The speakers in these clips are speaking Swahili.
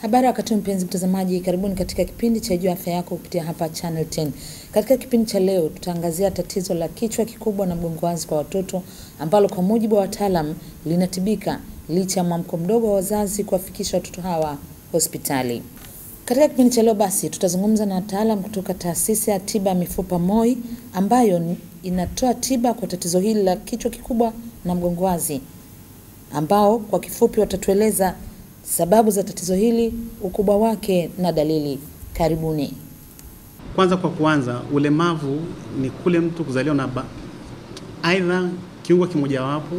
Habari wakati mpenzi mtazamaji, karibuni katika kipindi cha Jua Afya Yako kupitia hapa Channel 10. Katika kipindi cha leo tutaangazia tatizo la kichwa kikubwa na mgongo wazi kwa watoto ambalo kwa mujibu wa wataalam linatibika licha ya mwamko mdogo wa wazazi kuwafikisha watoto hawa hospitali. Katika kipindi cha leo basi tutazungumza na wataalam kutoka taasisi ya tiba mifupa MOI ambayo inatoa tiba kwa tatizo hili la kichwa kikubwa na mgongo wazi, ambao kwa kifupi watatueleza sababu za tatizo hili, ukubwa wake na dalili. Karibuni. Kwanza kwa kuanza, ulemavu ni kule mtu kuzaliwa na aidha kiungo kimojawapo,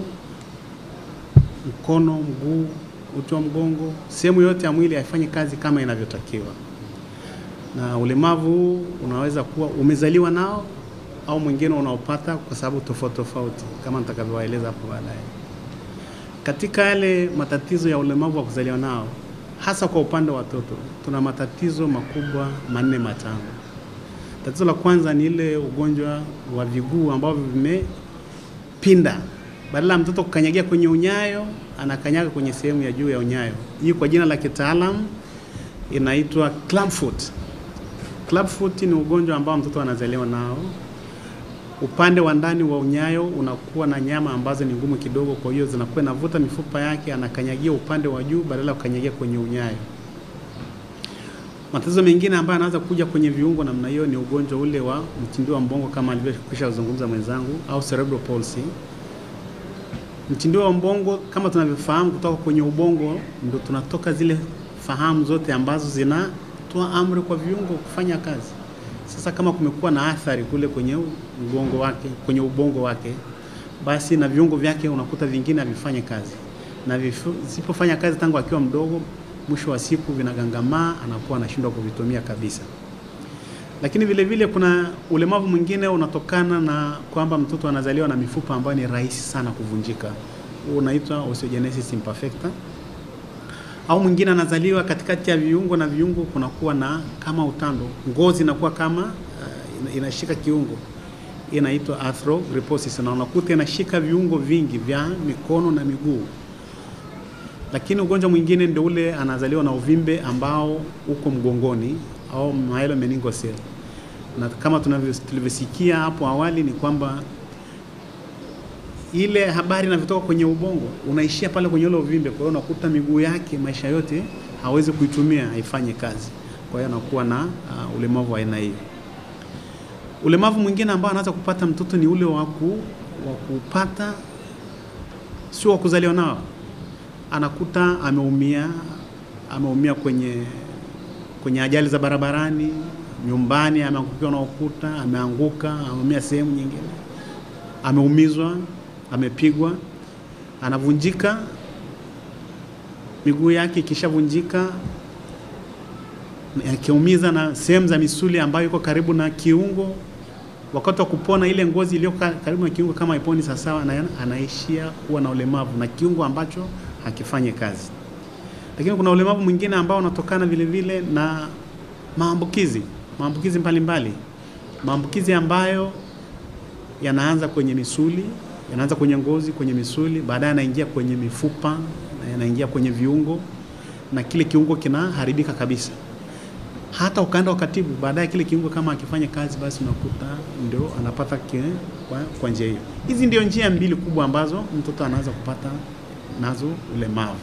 mkono, mguu, uti wa mgongo, sehemu yote ya mwili haifanyi kazi kama inavyotakiwa. Na ulemavu unaweza kuwa umezaliwa nao au mwingine unaopata kwa sababu tofauti tofauti kama nitakavyowaeleza hapo baadaye. Katika yale matatizo ya ulemavu wa kuzaliwa nao, hasa kwa upande wa watoto, tuna matatizo makubwa manne matano. Tatizo la kwanza ni ile ugonjwa wa viguu ambao vimepinda. Badala ya mtoto kukanyagia kwenye unyayo, anakanyaga kwenye sehemu ya juu ya unyayo. Hii kwa jina la kitaalamu inaitwa clubfoot. Clubfoot ni ugonjwa ambao mtoto anazaliwa nao. Upande wa ndani wa unyayo unakuwa na nyama ambazo ni ngumu kidogo, kwa hiyo zinakuwa inavuta mifupa yake, anakanyagia upande wa juu badala ya kukanyagia kwenye unyayo. Matatizo mengine ambayo yanaanza kuja kwenye viungo namna hiyo ni ugonjwa ule wa mtindio wa mbongo kama alivyokwisha kuzungumza mwenzangu, au cerebral palsy. Mtindio wa mbongo kama tunavyofahamu, kutoka kwenye ubongo ndio tunatoka zile fahamu zote ambazo zinatoa amri kwa viungo kufanya kazi. Sasa kama kumekuwa na athari kule kwenye mgongo wake, kwenye ubongo wake, basi na viungo vyake unakuta vingine havifanye kazi. Na visipofanya kazi tangu akiwa mdogo, mwisho wa siku vinagangamaa, anakuwa anashindwa kuvitumia kabisa. Lakini vile vile kuna ulemavu mwingine unatokana na kwamba mtoto anazaliwa na mifupa ambayo ni rahisi sana kuvunjika. Huu unaitwa osteogenesis imperfecta. Au mwingine anazaliwa katikati ya viungo na viungo kunakuwa na kama utando, ngozi inakuwa kama inashika kiungo, inaitwa arthrogryposis, na unakuta inashika viungo vingi vya mikono na miguu. Lakini ugonjwa mwingine ndio ule anazaliwa na uvimbe ambao uko mgongoni au myelomeningocele. Na kama tulivyosikia hapo awali ni kwamba ile habari inavyotoka kwenye ubongo unaishia pale kwenye ule uvimbe. Kwa hiyo unakuta miguu yake maisha yote hawezi kuitumia, haifanye kazi. Kwa hiyo anakuwa na ulemavu wa aina hiyo. Ulemavu mwingine ambao anaanza kupata mtoto ni ule wa kupata sio wa kuzaliwa nao. Anakuta ameumia kwenye ajali za barabarani, nyumbani ameangukiwa na ukuta, ameanguka, ameumia sehemu nyingine, ameumizwa, amepigwa, anavunjika miguu yake. Ikishavunjika akiumiza na sehemu za misuli ambayo iko karibu na kiungo, wakati wa kupona ile ngozi iliyo karibu na kiungo kama haiponi sawa, anaishia kuwa na ulemavu na kiungo ambacho hakifanyi kazi. Lakini kuna ulemavu mwingine ambao unatokana vile vile na maambukizi mbalimbali. Maambukizi ambayo yanaanza kwenye misuli, yanaanza kwenye ngozi, kwenye misuli, baadaye yanaingia kwenye mifupa, yanaingia kwenye viungo, na kile kiungo kinaharibika kabisa. Hata ukaenda ukatibu, baadaye kile kiungo kama akifanya kazi, basi unakuta ndio anapata kwa njia hiyo. Hizi ndio njia mbili kubwa ambazo mtoto anaanza kupata nazo ulemavu.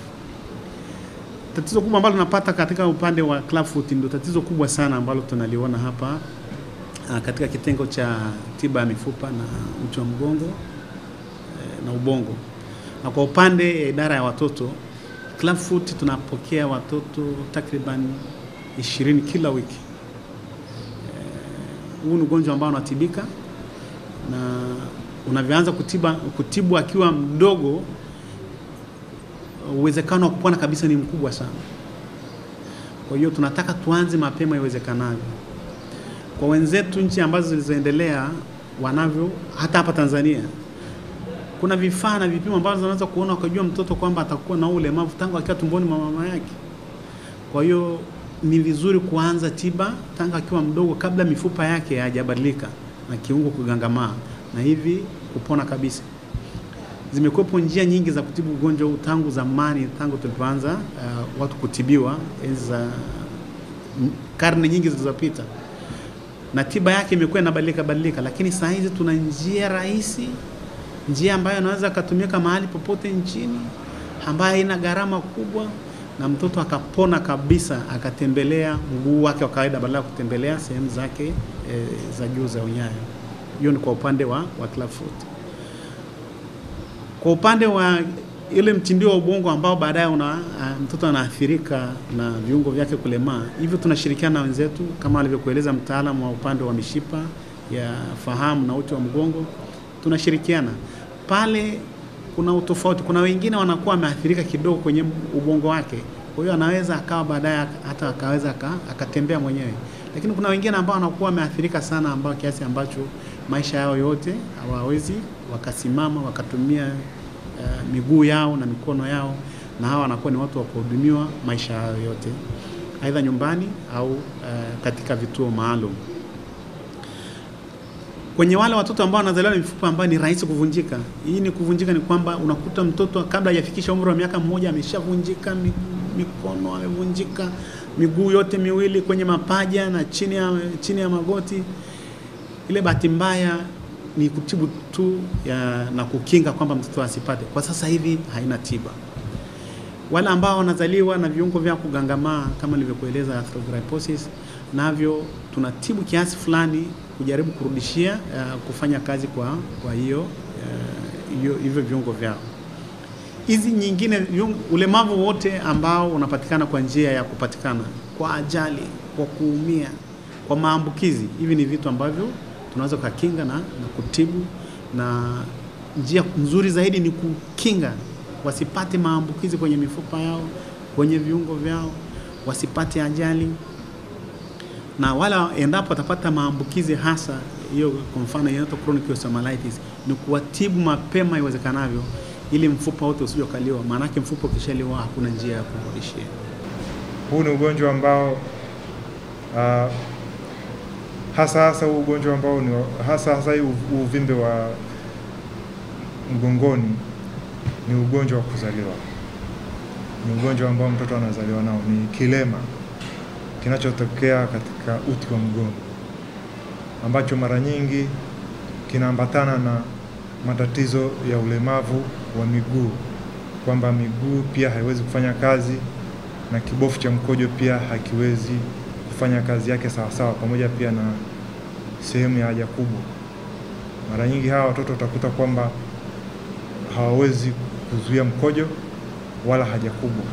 Tatizo kubwa ambalo tunapata katika upande wa clubfoot ndio tatizo kubwa sana ambalo tunaliona hapa katika kitengo cha tiba ya mifupa na uti wa mgongo na ubongo. Na kwa upande ya idara ya watoto, clubfoot tunapokea watoto takriban 20 kila wiki. Huu ni ugonjwa ambao unatibika, na unavyoanza kutibu akiwa mdogo, uwezekano wa kupona kabisa ni mkubwa sana. Kwa hiyo tunataka tuanze mapema iwezekanavyo. Kwa wenzetu nchi ambazo zilizoendelea wanavyo, hata hapa Tanzania kuna vifaa na vipimo ambazo wanaweza kuona wakajua mtoto kwamba atakuwa na ulemavu tangu akiwa tumboni mwa mama yake. Kwa hiyo ni vizuri kuanza tiba tangu akiwa mdogo, kabla mifupa yake haijabadilika na kiungo kugangamaa, na hivi kupona kabisa. Zimekuwepo njia nyingi za kutibu ugonjwa huu tangu zamani, tangu tulipoanza watu kutibiwa enzi za karne nyingi zilizopita, na tiba yake imekuwa inabadilika badilika, lakini saa hizi tuna njia rahisi, njia ambayo inaweza kutumika mahali popote nchini, ambayo haina gharama kubwa, na mtoto akapona kabisa, akatembelea mguu wake wa kawaida badala ya kutembelea sehemu zake za juu za unyayo. Hiyo ni kwa upande wa clubfoot. Kwa upande wa ile mtindio wa ubongo ambao baadaye mtoto anaathirika na viungo vyake kulemaa, hivyo tunashirikiana na wenzetu kama alivyokueleza mtaalamu wa upande wa mishipa ya fahamu na uti wa mgongo, tunashirikiana pale. Kuna utofauti, kuna wengine wanakuwa wameathirika kidogo kwenye ubongo wake, kwa hiyo anaweza akawa baadaye hata akaweza akatembea mwenyewe, lakini kuna wengine ambao wanakuwa wameathirika sana, ambao kiasi ambacho maisha yao yote hawawezi wakasimama wakatumia miguu yao na mikono yao, na hawa wanakuwa ni watu wa kuhudumiwa maisha yao yote, aidha nyumbani au katika vituo maalum. Kwenye wale watoto ambao wanazaliwa na mifupa ambayo ni rahisi kuvunjika, hii ni kuvunjika ni kwamba unakuta mtoto kabla hajafikisha umri wa miaka mmoja ameshavunjika mikono, amevunjika miguu yote miwili kwenye mapaja na chini ya magoti. Ile bahati mbaya ni kutibu tu na kukinga kwamba mtoto asipate. Kwa sasa hivi haina tiba. Wale ambao wanazaliwa na viungo vya kugangamaa kama nilivyokueleza arthrogryposis, navyo tunatibu kiasi fulani kujaribu kurudishia kufanya kazi kwa hiyo hivyo viungo vyao. Hizi nyingine, ulemavu wote ambao unapatikana kwa njia ya kupatikana kwa ajali, kwa kuumia, kwa maambukizi, hivi ni vitu ambavyo tunaweza kukinga na kutibu, na njia nzuri zaidi ni kukinga wasipate maambukizi kwenye mifupa yao, kwenye viungo vyao, wasipate ajali. Na wala endapo watapata maambukizi, hasa hiyo kwa mfano inaitwa chronic osteomyelitis, ni kuwatibu mapema iwezekanavyo ili mfupa wote usije ukaliwa, maana yake mfupa ukishaliwa hakuna njia ya kurudishia. Huu ni ugonjwa ambao hasa huu ugonjwa ambao ni hasa uvimbe wa mgongoni ni ugonjwa wa kuzaliwa. Ni ugonjwa ambao mtoto anazaliwa nao, ni kilema kinachotokea katika uti wa mgongo, ambacho mara nyingi kinaambatana na matatizo ya ulemavu wa miguu, kwamba miguu pia haiwezi kufanya kazi na kibofu cha mkojo pia hakiwezi kufanya kazi yake sawa sawa, pamoja pia na sehemu ya haja kubwa. Mara nyingi hawa watoto utakuta kwamba hawawezi kuzuia mkojo wala haja kubwa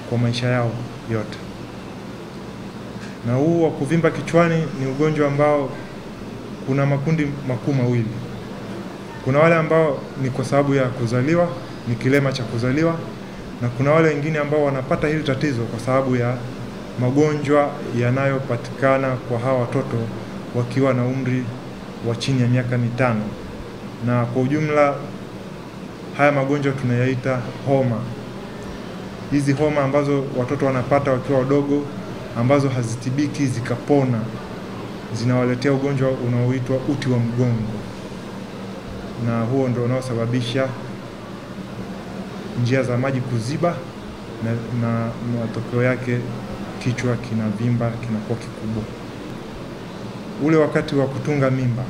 kwa maisha yao yote. Na huu wa kuvimba kichwani ni ugonjwa ambao kuna makundi makuu mawili. Kuna wale ambao ni kwa sababu ya kuzaliwa, ni kilema cha kuzaliwa, na kuna wale wengine ambao wanapata hili tatizo kwa sababu ya magonjwa yanayopatikana kwa hawa watoto wakiwa na umri wa chini ya miaka 5. Na kwa ujumla haya magonjwa tunayaita homa. Hizi homa ambazo watoto wanapata wakiwa wadogo, ambazo hazitibiki zikapona, zinawaletea ugonjwa unaoitwa uti wa mgongo, na huo ndio unaosababisha njia za maji kuziba na matokeo yake kichwa kinavimba, kinakuwa kikubwa. Ule wakati wa kutunga mimba,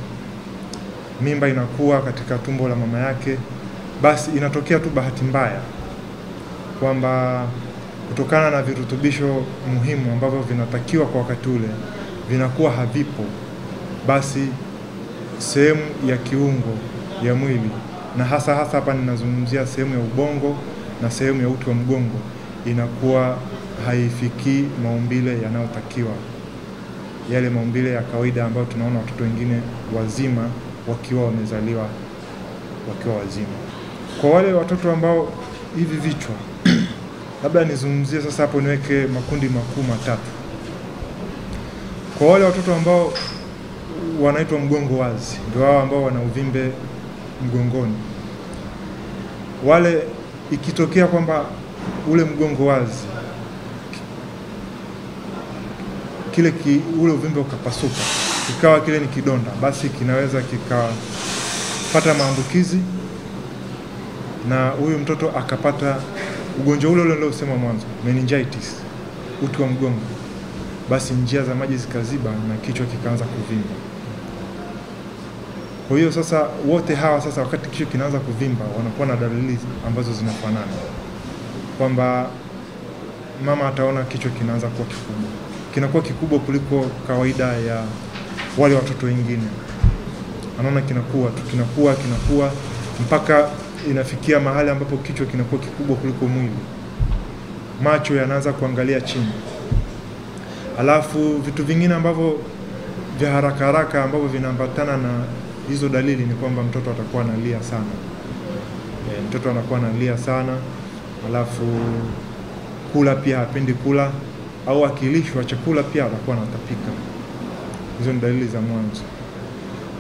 mimba inakuwa katika tumbo la mama yake, basi inatokea tu bahati mbaya kwamba kutokana na virutubisho muhimu ambavyo vinatakiwa kwa wakati ule vinakuwa havipo, basi sehemu ya kiungo ya mwili, na hasa hapa ninazungumzia sehemu ya ubongo na sehemu ya uti wa mgongo, inakuwa haifikii maumbile yanayotakiwa, yale maumbile ya kawaida ambayo tunaona watoto wengine wazima wakiwa wamezaliwa wakiwa wazima. Kwa wale watoto ambao hivi vichwa, labda nizungumzie sasa hapo, niweke makundi makuu matatu. Kwa wale watoto ambao wanaitwa mgongo wazi, ndio hao ambao wana uvimbe mgongoni. Wale ikitokea kwamba ule mgongo wazi, ule uvimbe ukapasuka, ikawa kile ni kidonda, basi kinaweza kikapata maambukizi na huyu mtoto akapata ugonjwa ule ule niliosema mwanzo, meningitis, uti wa mgongo, basi njia za maji zikaziba na kichwa kikaanza kuvimba. Kwa hiyo sasa wote hawa sasa wakati kichwa kinaanza kuvimba wanakuwa na dalili ambazo zinafanana, kwamba mama ataona kichwa kinaanza kuwa kikubwa, kinakuwa kikubwa kuliko kawaida ya wale watoto wengine. Anaona kinakuwa tu, kinakuwa mpaka inafikia mahali ambapo kichwa kinakuwa kikubwa kuliko mwili, macho yanaanza kuangalia chini. Alafu vitu vingine ambavyo vya haraka haraka ambavyo vinaambatana na hizo dalili ni kwamba mtoto atakuwa analia sana. Mtoto anakuwa analia sana, alafu kula pia hapendi kula, au akilishwa chakula pia atakuwa anatapika. Hizo ni dalili za mwanzo.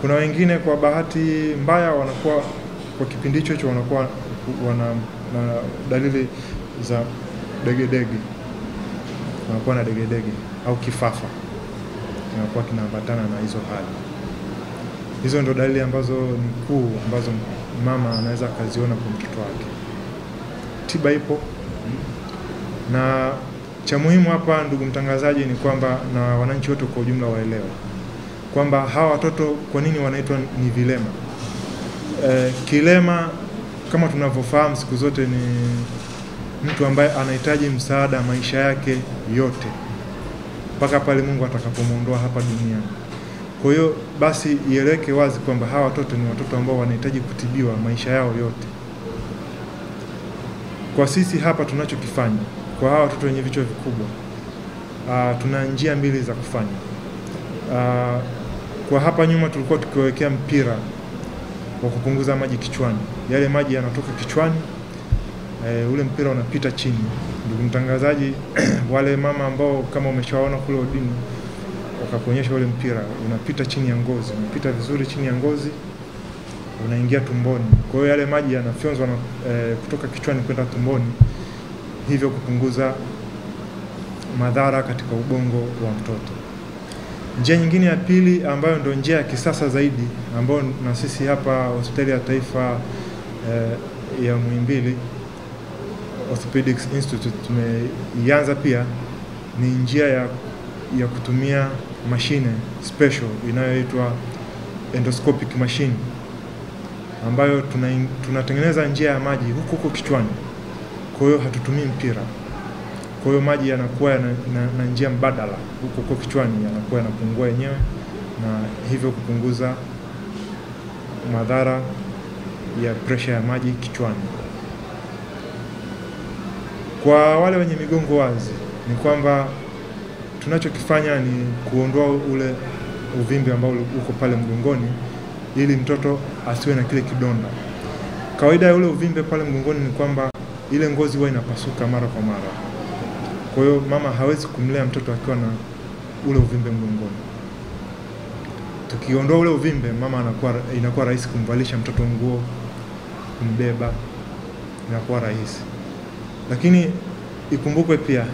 Kuna wengine kwa bahati mbaya wanakuwa kwa kipindi hicho wanakuwa wana na dalili za degedege, wanakuwa na degedege au kifafa kinakuwa kinaambatana na hizo hali. Hizo ndio dalili ambazo ni kuu ambazo mama anaweza kaziona kwa mtoto wake. Tiba ipo, na cha muhimu hapa ndugu mtangazaji ni kwamba na wananchi wote kwa ujumla waelewe kwamba hawa watoto kwa nini wanaitwa ni vilema. Kilema kama tunavyofahamu siku zote ni mtu ambaye anahitaji msaada maisha yake yote mpaka pale Mungu atakapomuondoa hapa duniani. Kwa hiyo basi ieleweke wazi kwamba hawa watoto ni watoto ambao wanahitaji kutibiwa maisha yao yote. Kwa sisi hapa tunachokifanya kwa hawa watoto wenye vichwa vikubwa, tuna njia mbili za kufanya. Kwa hapa nyuma tulikuwa tukiwekea mpira wa kupunguza maji kichwani. Yale maji yanatoka kichwani, ule mpira unapita chini. Ndugu mtangazaji, wale mama ambao kama umeshaona kule odini wakakuonyesha ule mpira unapita chini ya ngozi, unapita vizuri chini ya ngozi, unaingia tumboni. Kwa hiyo yale maji yanafyonzwa kutoka kichwani kwenda tumboni, hivyo kupunguza madhara katika ubongo wa mtoto. Njia nyingine ya pili ambayo ndio njia ya kisasa zaidi ambayo na sisi hapa Hospitali ya Taifa ya Muhimbili Orthopedics Institute tumeianza pia, ni njia ya kutumia mashine special inayoitwa endoscopic machine, ambayo tunatengeneza njia ya maji huko huko kichwani. Kwa hiyo hatutumii mpira. Kwa hiyo maji yanakuwa na njia mbadala huko huko kichwani, yanakuwa yanapungua yenyewe na hivyo kupunguza madhara ya pressure ya maji kichwani. Kwa wale wenye migongo wazi ni kwamba tunachokifanya ni kuondoa ule uvimbe ambao uko pale mgongoni ili mtoto asiwe na kile kidonda. Kawaida ya ule uvimbe pale mgongoni ni kwamba ile ngozi huwa inapasuka mara kwa mara. Kwa hiyo mama hawezi kumlea mtoto akiwa na ule uvimbe mgongoni. Tukiondoa ule uvimbe, mama inakuwa rahisi kumvalisha mtoto nguo, kumbeba, inakuwa rahisi. Lakini ikumbukwe pia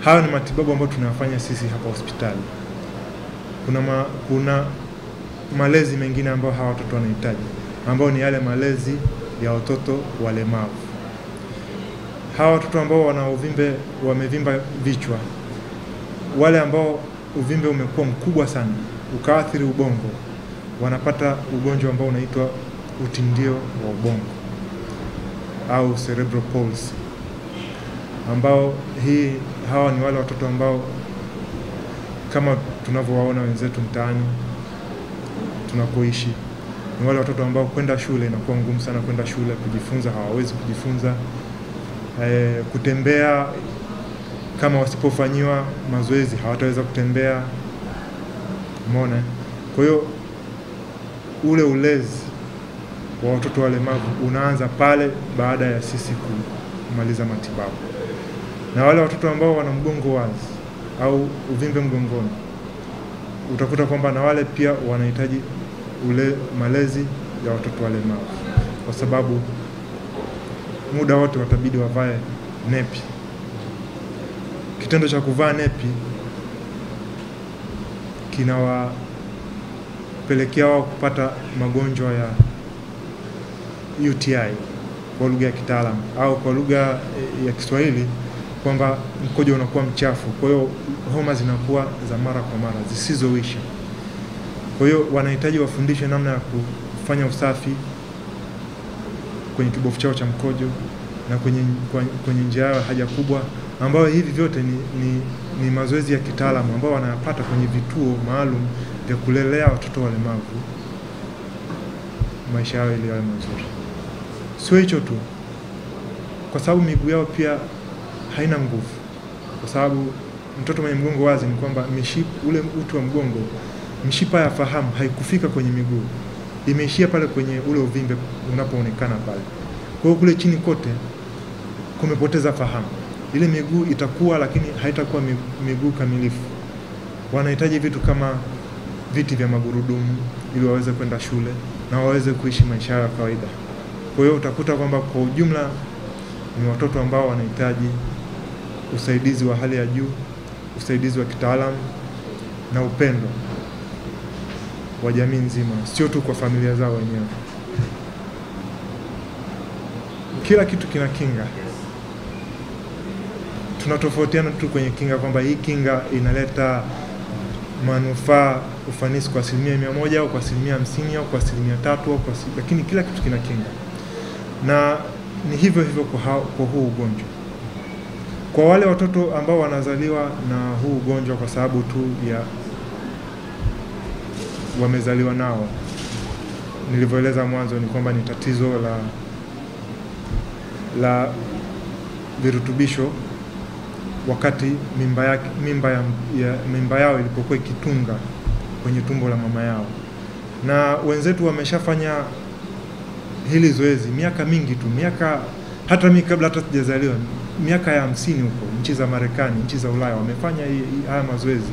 hayo ni matibabu ambayo tunayafanya sisi hapa hospitali. Kuna malezi mengine ambayo hawa watoto wanahitaji, ambayo ni yale malezi ya watoto walemavu. Hawa watoto ambao wana uvimbe, wamevimba vichwa, wale ambao uvimbe umekuwa mkubwa sana ukaathiri ubongo, wanapata ugonjwa ambao unaitwa utindio wa ubongo au cerebral palsy, ambao hawa ni wale watoto ambao kama tunavyowaona wenzetu mtaani tunakoishi, ni wale watoto ambao kwenda shule inakuwa ngumu sana kwenda shule, kujifunza hawawezi kujifunza, kutembea kama wasipofanyiwa mazoezi hawataweza kutembea. Umeona? Kwa hiyo ule ulezi wa watoto walemavu unaanza pale baada ya sisi kumaliza matibabu. Na wale watoto ambao wana mgongo wazi au uvimbe mgongoni, utakuta kwamba na wale pia wanahitaji ule malezi ya watoto walemavu, kwa sababu muda wote watabidi wavae nepi. Kitendo cha kuvaa nepi kinawapelekea wao kupata magonjwa ya UTI, kwa lugha ya kitaalamu au kwa lugha ya Kiswahili kwamba mkojo unakuwa mchafu. Kwa hiyo homa zinakuwa za mara kwa mara zisizoisha. Kwa hiyo wanahitaji wafundishwe namna ya kufanya usafi kwenye kibofu chao cha mkojo na kwenye njia yao haja kubwa, ambayo hivi vyote ni mazoezi ya kitaalamu ambao wanayapata kwenye vituo maalum vya kulelea watoto walemavu maisha yao ili yawe mazuri. Sio hicho tu, kwa sababu miguu yao pia haina nguvu, kwa sababu mtoto mwenye mgongo wazi ni kwamba ule uti wa mgongo, mishipa ya fahamu haikufika kwenye miguu, imeishia pale kwenye ule uvimbe unapoonekana pale. Kwa hiyo kule chini kote kumepoteza fahamu. Ile miguu itakuwa, lakini haitakuwa miguu kamilifu. Wanahitaji vitu kama viti vya magurudumu ili waweze kwenda shule na waweze kuishi maisha yao ya kawaida. Kwa hiyo utakuta kwamba kwa ujumla ni watoto ambao wanahitaji usaidizi wa hali ya juu, usaidizi wa kitaalamu na upendo wa jamii nzima, sio tu kwa familia zao wenyewe. Kila kitu kina kinga. Tunatofautiana tu kwenye kinga, kwamba hii kinga inaleta manufaa, ufanisi kwa 100% au kwa 50% au kwa 3% au kwa, lakini kila kitu kina kinga. Na ni hivyo hivyo kwa huu ugonjwa. Kwa wale watoto ambao wanazaliwa na huu ugonjwa kwa sababu tu ya wamezaliwa nao, nilivyoeleza mwanzo ni kwamba ni tatizo la virutubisho wakati mimba yao ilipokuwa ikitunga kwenye tumbo la mama yao. Na wenzetu wameshafanya hili zoezi miaka mingi tu, miaka hata mimi kabla hata sijazaliwa, miaka ya 50 huko nchi za Marekani, nchi za Ulaya wamefanya haya mazoezi.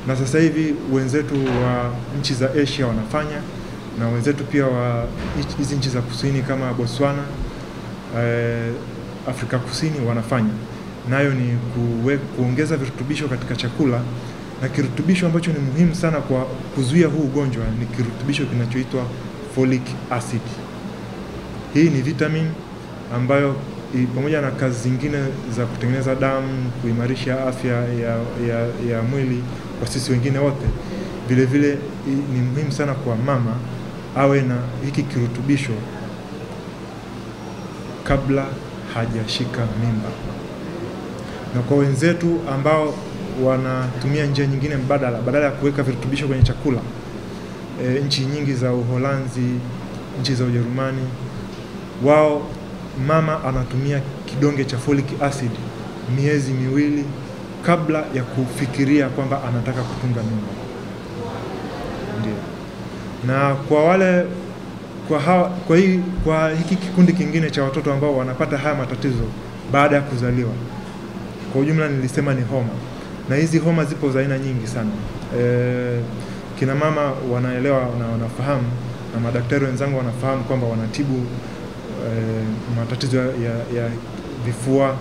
Na sasa hivi wenzetu wa nchi za Asia wanafanya, na wenzetu pia wa hizi nchi za kusini kama Botswana, Afrika Kusini wanafanya. Nayo ni kuongeza virutubisho katika chakula, na kirutubisho ambacho ni muhimu sana kwa kuzuia huu ugonjwa ni kirutubisho kinachoitwa folic acid. Hii ni vitamin ambayo pamoja na kazi zingine za kutengeneza damu, kuimarisha afya ya mwili kwa sisi wengine wote, vile vile ni muhimu sana kwa mama awe na hiki kirutubisho kabla hajashika mimba. Na kwa wenzetu ambao wanatumia njia nyingine mbadala, badala ya kuweka virutubisho kwenye chakula, nchi nyingi za Uholanzi, nchi za Ujerumani, wao mama anatumia kidonge cha folic acid miezi 2 kabla ya kufikiria kwamba anataka kutunga mimba. Ndio. Na kwa wale kwa hiki kikundi kingine cha watoto ambao wanapata haya matatizo baada ya kuzaliwa, kwa ujumla nilisema ni homa. Na hizi homa zipo za aina nyingi sana. Kina mama wanaelewa na wanafahamu, na madaktari wenzangu wanafahamu kwamba wanatibu matatizo ya vifua,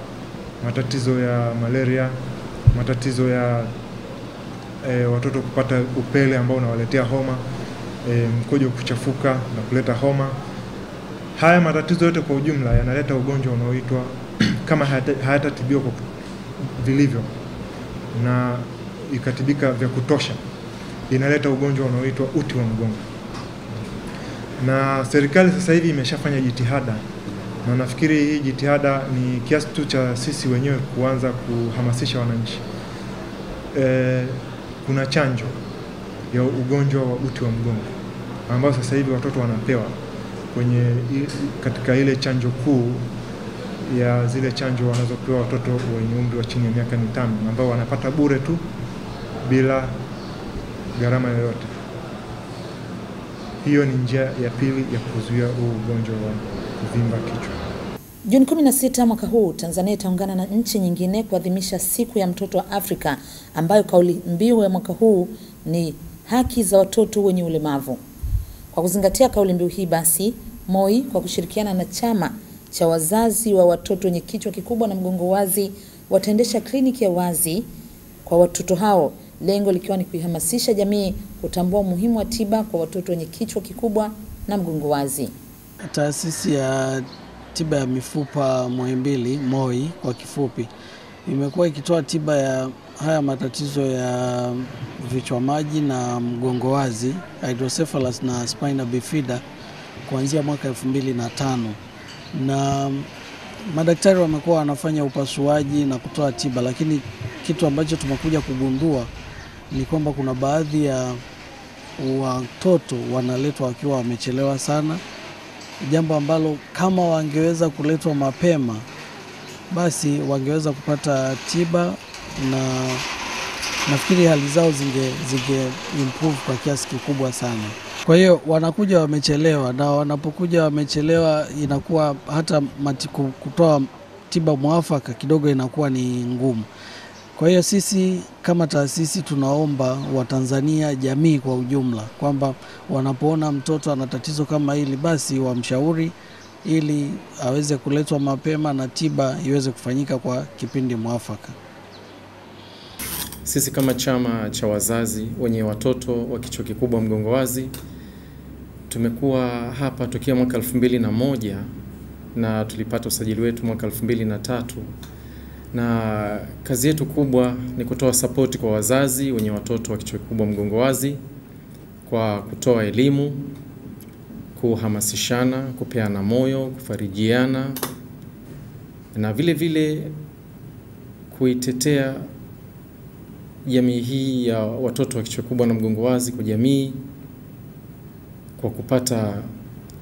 matatizo ya malaria, matatizo ya watoto kupata upele ambao unawaletea homa, mkojo kuchafuka na kuleta homa. Haya matatizo yote kwa ujumla yanaleta ugonjwa unaoitwa kama hayatatibiwa kwa vilivyo na ikatibika vya kutosha, inaleta ugonjwa unaoitwa uti wa mgongo. Na serikali sasa hivi imeshafanya jitihada, na nafikiri hii jitihada ni kiasi tu cha sisi wenyewe kuanza kuhamasisha wananchi. Kuna chanjo ya ugonjwa wa uti wa mgongo ambao sasa hivi watoto wanapewa katika ile chanjo kuu ya zile chanjo wanazopewa watoto wenye umri wa chini ya miaka 5, ambao wanapata bure tu bila gharama yoyote. Hiyo ni njia ya pili ya kuzuia huu ugonjwa wa kuvimba kichwa. Juni 16 mwaka huu, Tanzania itaungana na nchi nyingine kuadhimisha siku ya mtoto wa Afrika, ambayo kauli mbiu ya mwaka huu ni haki za watoto wenye ulemavu. Kwa kuzingatia kauli mbiu hii basi, MOI kwa kushirikiana na chama cha wazazi wa watoto wenye kichwa kikubwa na mgongo wazi wataendesha kliniki ya wazi kwa watoto hao, lengo likiwa ni kuihamasisha jamii kutambua umuhimu wa tiba kwa watoto wenye kichwa kikubwa na mgongo wazi. Taasisi ya Tiba ya Mifupa Muhimbili, MOI kwa kifupi, imekuwa ikitoa tiba ya haya matatizo ya vichwa maji na mgongo wazi, hydrocephalus na spina bifida, kuanzia mwaka 2005, na madaktari wamekuwa wanafanya upasuaji na kutoa tiba, lakini kitu ambacho tumekuja kugundua ni kwamba kuna baadhi ya watoto wanaletwa wakiwa wamechelewa sana, jambo ambalo kama wangeweza kuletwa mapema basi wangeweza kupata tiba na nafikiri hali zao zinge improve kwa kiasi kikubwa sana. Kwa hiyo wanakuja wamechelewa, na wanapokuja wamechelewa inakuwa hata kutoa tiba mwafaka kidogo inakuwa ni ngumu. Kwa hiyo sisi kama taasisi tunaomba Watanzania, jamii kwa ujumla, kwamba wanapoona mtoto ana tatizo kama hili basi wamshauri ili aweze kuletwa mapema na tiba iweze kufanyika kwa kipindi mwafaka. Sisi kama chama cha wazazi wenye watoto wa kichwa kikubwa mgongo wazi tumekuwa hapa tokea mwaka 2001 na tulipata usajili wetu mwaka 2003, na kazi yetu kubwa ni kutoa sapoti kwa wazazi wenye watoto wa kichwa kikubwa mgongo wazi kwa kutoa elimu, kuhamasishana, kupeana moyo, kufarijiana na vile vile kuitetea jamii hii ya watoto wa kichwa kikubwa na mgongo wazi kwa jamii kwa kupata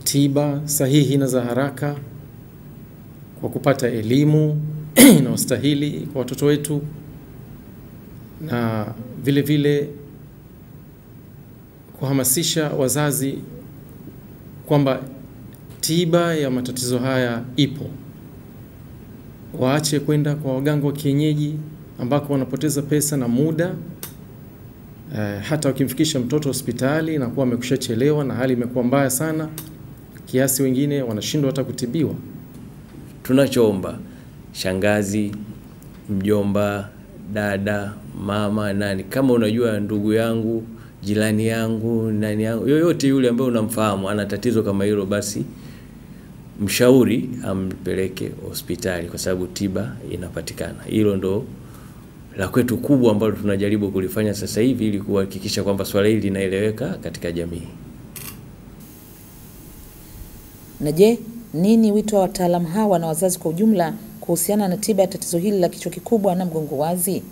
tiba sahihi na za haraka, kwa kupata elimu inayostahili kwa watoto wetu, na vile vile kuhamasisha wazazi kwamba tiba ya matatizo haya ipo. Waache kwenda kwa waganga wa kienyeji ambako wanapoteza pesa na muda. Hata wakimfikisha mtoto hospitali na kuwa amekushachelewa na hali imekuwa mbaya sana kiasi wengine wanashindwa hata kutibiwa. Tunachoomba shangazi, mjomba, dada, mama, nani, kama unajua ndugu yangu, jirani yangu, nani yangu, yoyote yule ambaye unamfahamu ana tatizo kama hilo, basi mshauri ampeleke hospitali kwa sababu tiba inapatikana. Hilo ndo la kwetu kubwa ambalo tunajaribu kulifanya sasa hivi ili kuhakikisha kwamba swala hili linaeleweka katika jamii. Na je, nini wito wa wataalamu hawa na wazazi kwa ujumla kuhusiana na tiba ya tatizo hili la kichwa kikubwa na mgongo wazi?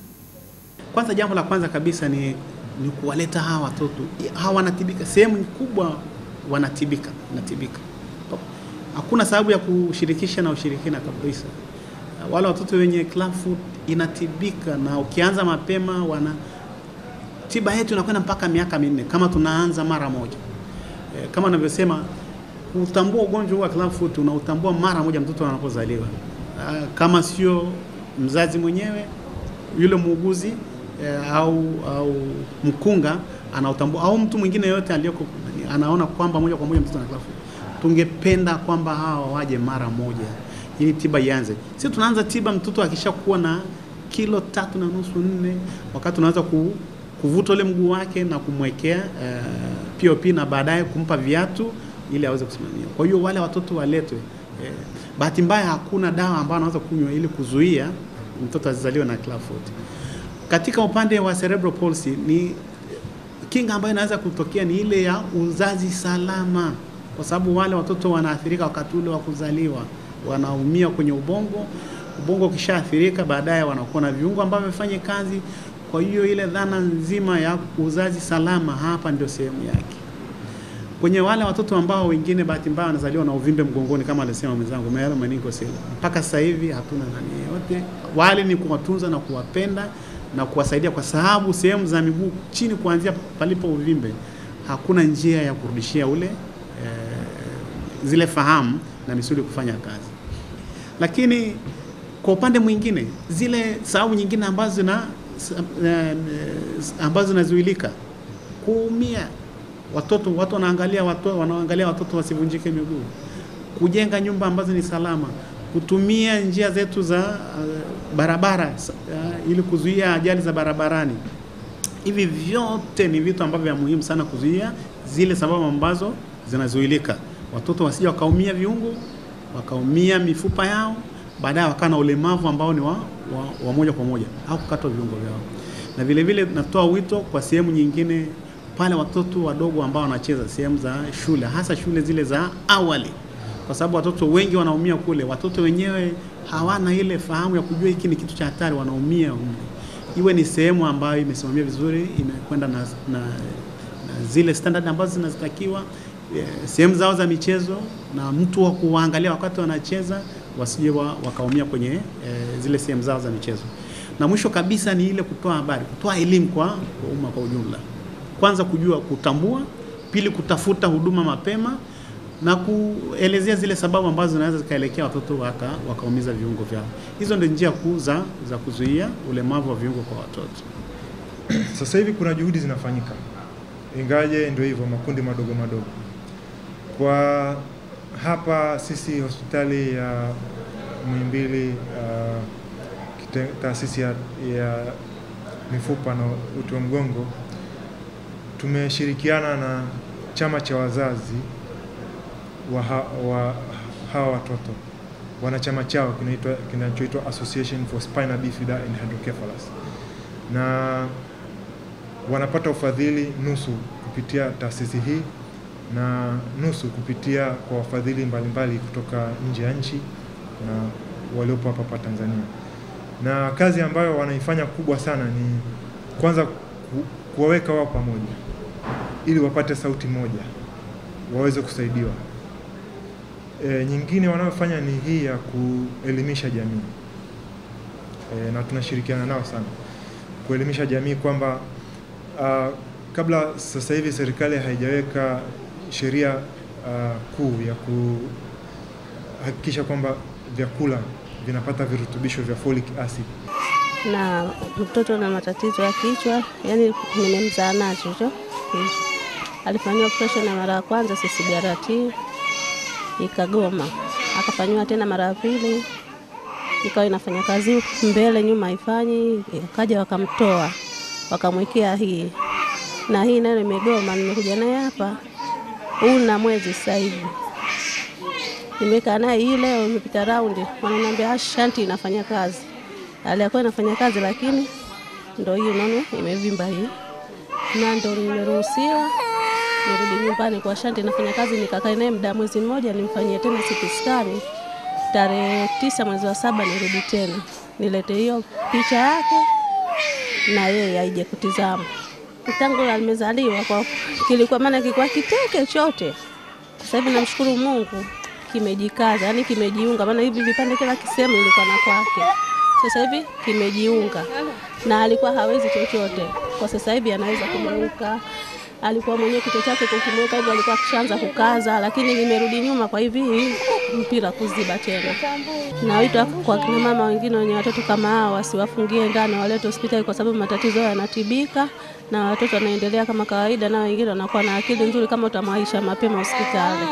Kwanza, jambo la kwanza kabisa ni kuwaleta hawa watoto. Hawa wanatibika, sehemu kubwa wanatibika, natibika. Hakuna sababu ya kushirikisha na ushirikina kabisa. Wale watoto wenye clubfoot inatibika, na ukianza mapema wana tiba yetu inakwenda mpaka miaka 4 kama tunaanza mara moja. Kama ninavyosema, kutambua ugonjwa wa clubfoot unautambua mara moja mtoto anapozaliwa. Kama sio mzazi mwenyewe, yule muuguzi au mkunga anautambua, au mtu mwingine yote aliyoko anaona kwamba moja kwa moja mtoto ana clubfoot. Tungependa kwamba hawa waje mara moja ili tiba ianze. Sisi tunaanza tiba mtoto akishakuwa na kilo 3.5 4, wakati tunaanza kuvuta ule mguu wake na kumwekea POP na baadaye kumpa viatu ili aweze kusimamia. Kwa hiyo wale watoto waletwe. Bahati mbaya hakuna dawa ambayo anaweza kunywa ili kuzuia mtoto asizaliwe na clubfoot. Katika upande wa cerebral palsy, ni kinga ambayo inaweza kutokea ni ile ya uzazi salama, kwa sababu wale watoto wanaathirika wakati ule wa kuzaliwa, wanaumia kwenye ubongo. Ubongo ukishaathirika baadaye wanakuwa na viungo ambavyo vifanye kazi. Kwa hiyo ile dhana nzima ya uzazi salama hapa ndio sehemu yake. Kwenye wale watoto ambao wengine bahati mbaya wanazaliwa na uvimbe mgongoni kama alisema mwenzangu meningocele, mpaka sasa hivi hatuna nani yote. Wale ni kuwatunza na kuwapenda na kuwasaidia, kwa sababu sehemu za miguu chini kuanzia palipo uvimbe hakuna njia ya kurudishia ule zile fahamu na misuli kufanya kazi. Lakini kwa upande mwingine, zile sababu nyingine ambazo zinazuilika, kuumia watoto, watu wanaangalia watoto wasivunjike miguu, kujenga nyumba ambazo ni salama, kutumia njia zetu za barabara ili kuzuia ajali za barabarani. Hivi vyote ni vitu ambavyo vya muhimu sana kuzuia zile sababu ambazo zinazuilika, watoto wasije wakaumia viungo wakaumia mifupa yao, baadaye wakawa na ulemavu ambao ni wa moja kwa moja au kukatwa viungo vyao. Na vile vile natoa wito kwa sehemu nyingine pale watoto wadogo ambao wanacheza sehemu za shule, hasa shule zile za awali, kwa sababu watoto wengi wanaumia kule. Watoto wenyewe hawana ile fahamu ya kujua hiki ni kitu cha hatari, wanaumia huko. Iwe ni sehemu ambayo imesimamia vizuri, imekwenda na zile standard ambazo zinazitakiwa, sehemu zao za michezo na mtu wa kuangalia wakati wanacheza, wasije wakaumia kwenye zile sehemu zao za michezo. Na mwisho kabisa ni ile kutoa habari, kutoa elimu kwa umma kwa ujumla. Kwanza kujua kutambua, pili kutafuta huduma mapema, na kuelezea zile sababu ambazo zinaweza zikaelekea watoto wakaumiza viungo vyao. Hizo ndio njia kuu za kuzuia ulemavu wa viungo kwa watoto. Sasa hivi kuna juhudi zinafanyika, ingaje ndio hivyo makundi madogo madogo. Kwa hapa sisi hospitali ya Muhimbili, taasisi ya mifupa na uti wa mgongo, tumeshirikiana na chama cha wazazi wa hawa watoto. Wana chama chao kinachoitwa Association for Spina Bifida and Hydrocephalus, na wanapata ufadhili nusu kupitia taasisi hii na nusu kupitia kwa wafadhili mbalimbali kutoka nje ya nchi na waliopo hapa Tanzania. Na kazi ambayo wanaifanya kubwa sana ni kwanza kuwaweka wao pamoja ili wapate sauti moja, waweze kusaidiwa. Nyingine wanayofanya ni hii ya kuelimisha jamii. Na tunashirikiana nao sana kuelimisha jamii kwamba kabla sasa hivi serikali haijaweka sheria kuu ya kuhakikisha kwamba vyakula vinapata virutubisho vya folic acid. Na mtoto na matatizo ya kichwa, yani nimemzaa nacho hicho. Alifanyiwa operation na mara ya kwanza CCBRT ikagoma. Akafanywa tena mara ya pili ikawa inafanya kazi mbele nyuma haifanyi, akaja wakamtoa wakamwekea hii. Na hii nayo imegoma. Nimekuja naye hapa una mwezi sasa hivi. Nimekaa naye hii leo imepita round, wananiambia shanti inafanya kazi. Alikuwa inafanya kazi lakini ndio hiyo unaona imevimba hii. Na ndio nimeruhusiwa nirudi nyumbani kwa shanti inafanya kazi, nikakaa naye muda mwezi mmoja nimfanyie tena CT scan. Tarehe 9 mwezi wa 7 nirudi tena nilete hiyo picha yake na yeye aije kutizama. Tangu alimezaliwa kwa kilikuwa maana kilikuwa kiteke chote. Sasa hivi namshukuru Mungu kimejikaza, yani kimejiunga, maana hivi vipande kila kisehemu ilikuwa na kwake. Sasa hivi kimejiunga na alikuwa hawezi chochote. Kwa sasa hivi anaweza kugeuka. Alikuwa mwenyewe kichwa chake kukimweka hivyo alikuwa kishaanza kukaza, lakini nimerudi nyuma kwa hivi mpira kuziba tena. Na wito kwa kina mama wengine wenye watoto kama hao wasiwafungie ndani, walete hospitali kwa sababu matatizo yao yanatibika na watoto wanaendelea kama kawaida, na wengine wanakuwa na akili nzuri kama utamwaisha mapema hospitali.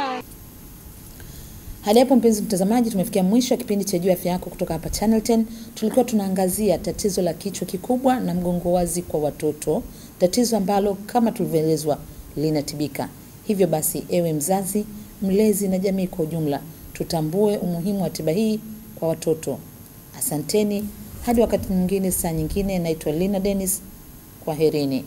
Hadi hapo mpenzi mtazamaji, tumefikia mwisho wa kipindi cha Jua Afya Yako kutoka hapa Channel 10. Tulikuwa tunaangazia tatizo la kichwa kikubwa na mgongo wazi kwa watoto, tatizo ambalo kama tulivyoelezwa linatibika. Hivyo basi, ewe mzazi, mlezi na jamii kwa ujumla, tutambue umuhimu wa tiba hii kwa watoto. Asanteni, hadi wakati mwingine, saa nyingine. Naitwa Lina Dennis, kwaherini.